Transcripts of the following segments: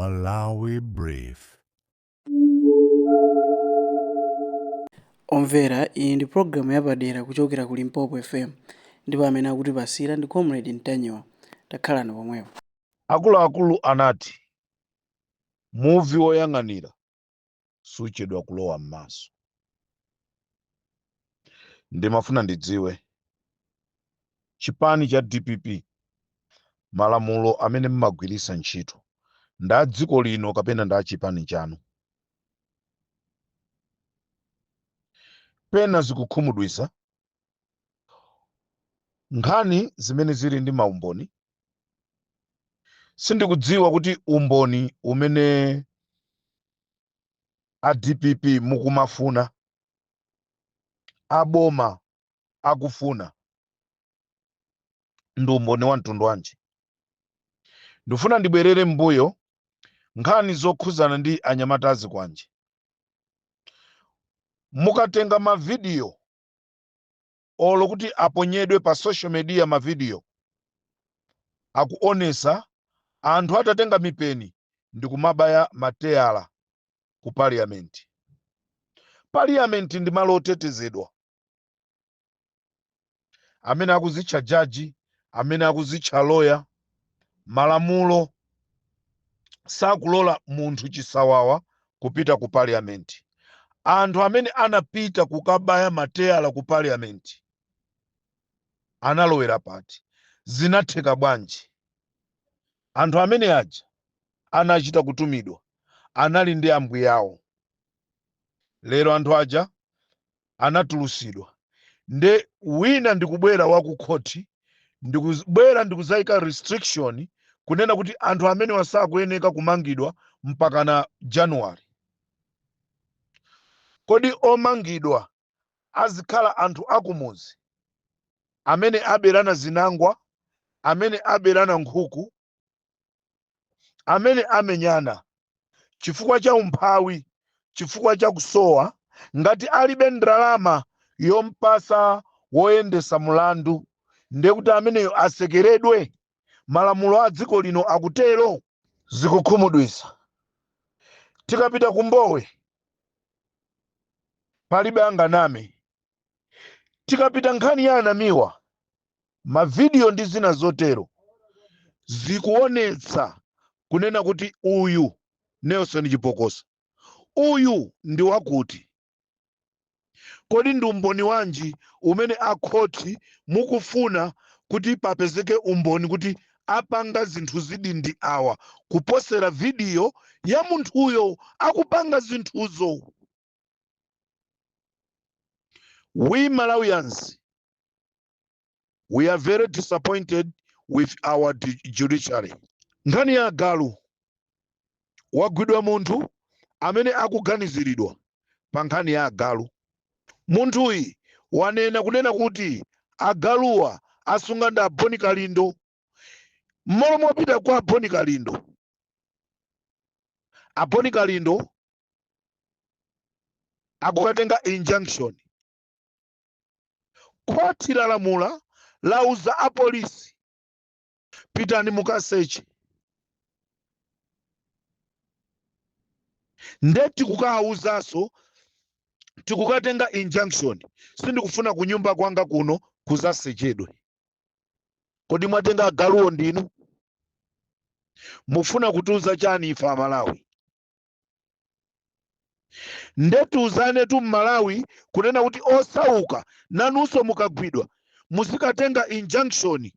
Malawi Brief. Omvera, iyi ndi programu yapadera kuchokera ku Limpopo FM ndipo amene akutipasira ndi Comrade Ntanyiwa. Takhalani pomwepo. Akuluakulu anati muvi woyang'anira suchedwa kulowa m'maso. Ndimafuna ndidziwe chipani cha dpp malamulo amene mmagwiritsa ntchito ndi a dziko lino kapena ndi a chipani chanu? Pena zikukhumudwitsa nkhani zimene zili ndi maumboni. Sindikudziwa kuti umboni umene a dpp mukumafuna, a boma akufuna ndi umboni wa mtundu wanji. Ndifuna ndibwerere m'mbuyo nkhani zokhuzana ndi anyamata azikwanje. Mukatenga mavidiyo olo kuti aponyedwe pa social media, mavidiyo akuonesa anthu atatenga mipeni ndikumabaya mateyala ku parliament. Parliament ndi malo otetezedwa. Amene akuzitcha jaji, amene akuzitcha loya, malamulo sakulola munthu chisawawa kupita ku parliament. Anthu amene anapita kukabaya mateyala ku parliament analowera pati? Zinatheka bwanji? Anthu amene aja anachita kutumidwa, anali ndi ambuyawo. Lero anthu aja anatulusidwa, nde wina ndikubwera wakukhoti, ndikubwera ndikuzayika restriction kunena kuti anthu amenewa sakuyeneka kumangidwa mpakana January. Kodi omangidwa azikhala anthu akumuzi amene aberana zinangwa, amene aberana nkhuku, amene amenyana chifukwa cha umphawi, chifukwa cha kusowa? Ngati alibe ndalama yompasa woyendesa mulandu, ndiye kuti ameneyo asekeredwe? Malamulo a dziko lino akutero? Zikukhumudwisa. Tikapita ku Mbowe, palibe anganame. Tikapita nkhani ya anamiwa, mavidiyo ndi zina zotero zikuonetsa kunena kuti uyu Nelson Chipokosa, uyu ndi wakuti. Kodi ndi umboni wanji umene akhoti mukufuna kuti papezeke umboni kuti apanga zinthu zidi ndi awa, kuposera vidiyo ya munthuyo akupanga zinthuzo? We Malawians, we are very disappointed with our judiciary. Nkhani ya agalu, wagwidwa munthu amene akuganiziridwa pa nkhani ya agalu. Munthuyi wanena kunena kuti agaluwa asunga ndi aboni Kalindo. Mmalo mopita kwa Aboni Kalindo, Aboni Kalindo akukatenga injunction. Khoti lalamula, lauza apolisi, pitani mukaseche. Nde tikukawuzanso tikukatenga injunction, sindikufuna kunyumba kwanga kuno kuzasechedwe. Kodi mwatenga agaluwo ndinu? Mufuna kutiuza chani ife Amalawi? Nde tiuzane tu Mmalawi kunena kuti osauka nanunso mukagwidwa muzikatenga injunction.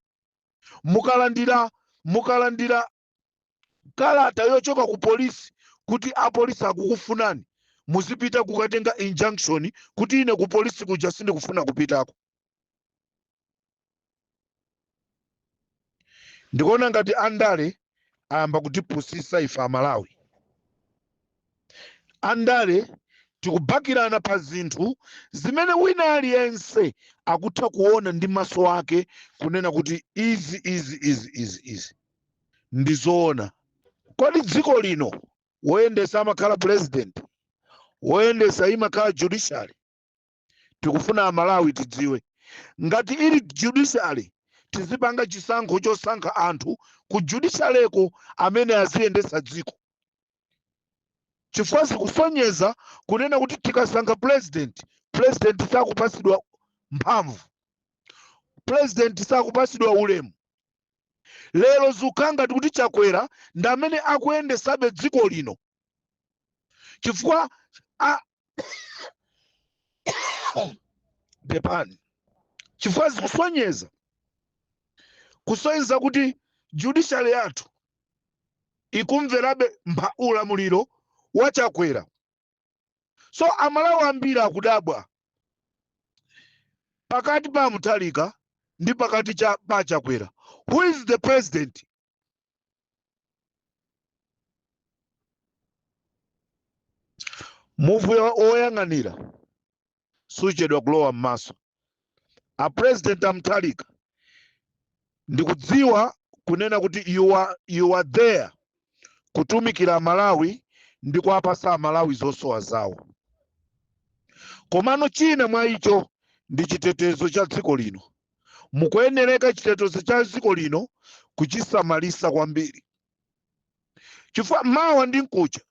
Mukalandira kalata yochoka ku polisi kuti apolisi akukufunani, muzipita kukatenga injunction kuti ine ku polisi kuja sindikufuna kupitako. Ndikuona ngati andale ayamba kutipusisa ife Amalawi. Andale tikubakirana pa zinthu zimene wina aliyense akutha kuona ndi maso ake kunena kuti izi, izi, izi, izi, izi ndi zoona. Kodi dziko lino woyendesa amakhala president, woyendesa imakhala judiciary? Tikufuna Amalawi tidziwe ngati ili judiciary, tizipanga chisankho chosankha anthu ku judiciaryko amene aziyendesa dziko. Chifukwa zikusonyeza kunena kuti tikasankha president, president sakupasidwa mphamvu, president sakupasidwa ulemu. Lero zikukhala ngati kuti Chakwera ndi amene akuyendesabe dziko lino, chifukwa a pepani, chifukwa zikusonyeza kusonyeza kuti judiciary yathu ikumverabe ulamuliro wa Chakwera. So Amalawi ambiri akudabwa pakati pa Mutharika ndi pakati pa Chakwera, who is the president? Muvi oyang'anira suchedwa kulowa m'maso. A President a Mutharika, ndikudziwa kunena kuti you are there kutumikira Malawi ndi kuwapasa Amalawi zosowa zawo, komano china mwa icho ndi chitetezo cha dziko lino. Mukuyenereka chitetezo cha dziko lino kuchisamalisa kwambiri, chifukwa mawa ndi mkucha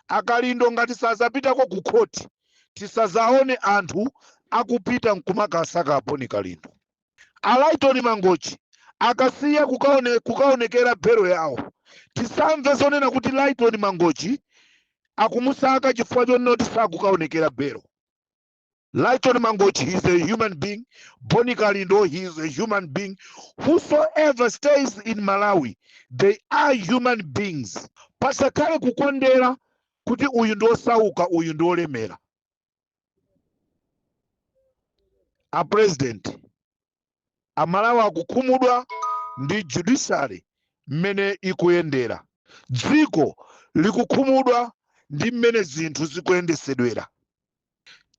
Akalindo ngati sazapitako ku khoti, tisazaone anthu akupita nkumakasaka a Bon Kalindo. A Lyton Mangochi akasiya kukaonekera belo yawo, tisamve zonena kuti Lyton Mangochi akumusaka chifukwa chonena kuti sakukaonekera belo. Lyton Mangochi, he is a human being. Bon Kalindo, he is a human being. Whosoever stays in Malawi, they are human beings. Pasakhale kukondera kuti uyu ndi osauka, uyu ndi olemera. A President, Amalawi akukhumudwa ndi judiciary mmene ikuyendera. Dziko likukhumudwa ndi mmene zinthu zikuyendesedwera.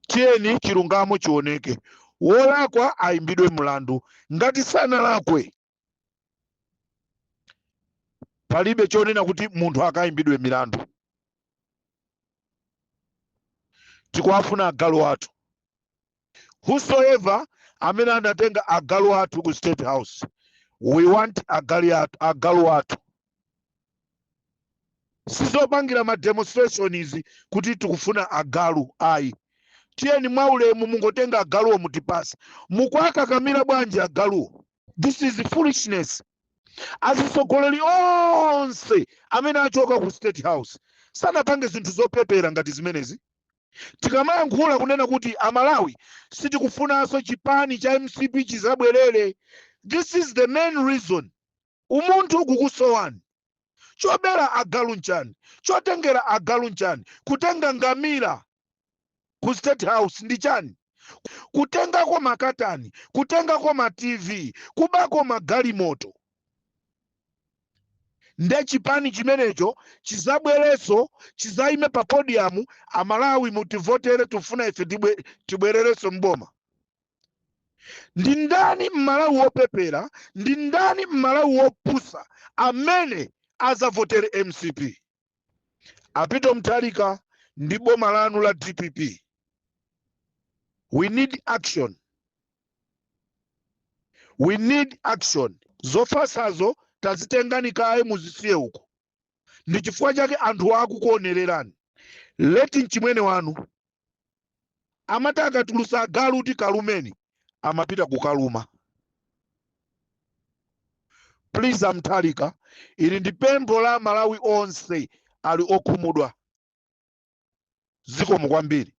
Tiyeni chilungamo chioneke, wolakwa ayimbidwe mlandu. Ngati sanalakwe, palibe chonena kuti munthu akayimbidwe milandu. Tikuwafuna agalu athu. Whosoever amene anatenga agalu athu ku State House, we want agalu athu, agalu athu. Sizopangira ma demonstration izi kuti tikufuna agalu, ayi. Tiyeni mwaulemu mungotenga agaluwo mutipase. Mukuakakamira bwanji agaluwo? This is foolishness. Azisogoleri onse amene achoka ku State House sanapange zinthu zopepera ngati zimenezi. Tikamayankhula kunena kuti Amalawi sitikufunanso chipani cha MCP chizabwerere, this is the main reason. Umunthu ukukusowani. Chobera agalu nchani? Chotengera agalu nchani? Kutenga ngamira ku State House ndi chani? Kutengako makatani, kutengako ma TV, kubako magalimoto, nde chipani chimenecho chizabwereso chizayime pa podium, "Amalawi, mutivotere, tifuna ife tibwererenso mboma"? Ndi ndani Mmalawi wopepera, ndi ndani Mmalawi wopusa amene azavotere MCP? A Peter Mutharika ndi boma lanu la DPP, we need action, we need action. Zofasazo tazitengani kaye, muzisiye uko. Ndi chifukwa chake anthu akukuonererani. Leti mchimwene wanu amati akatulusa agalu kuti kalumeni, amapita kukaluma. Please, a Mutharika, ili ndi pempho la Malawi onse ali okhumudwa. Zikomo kwambiri.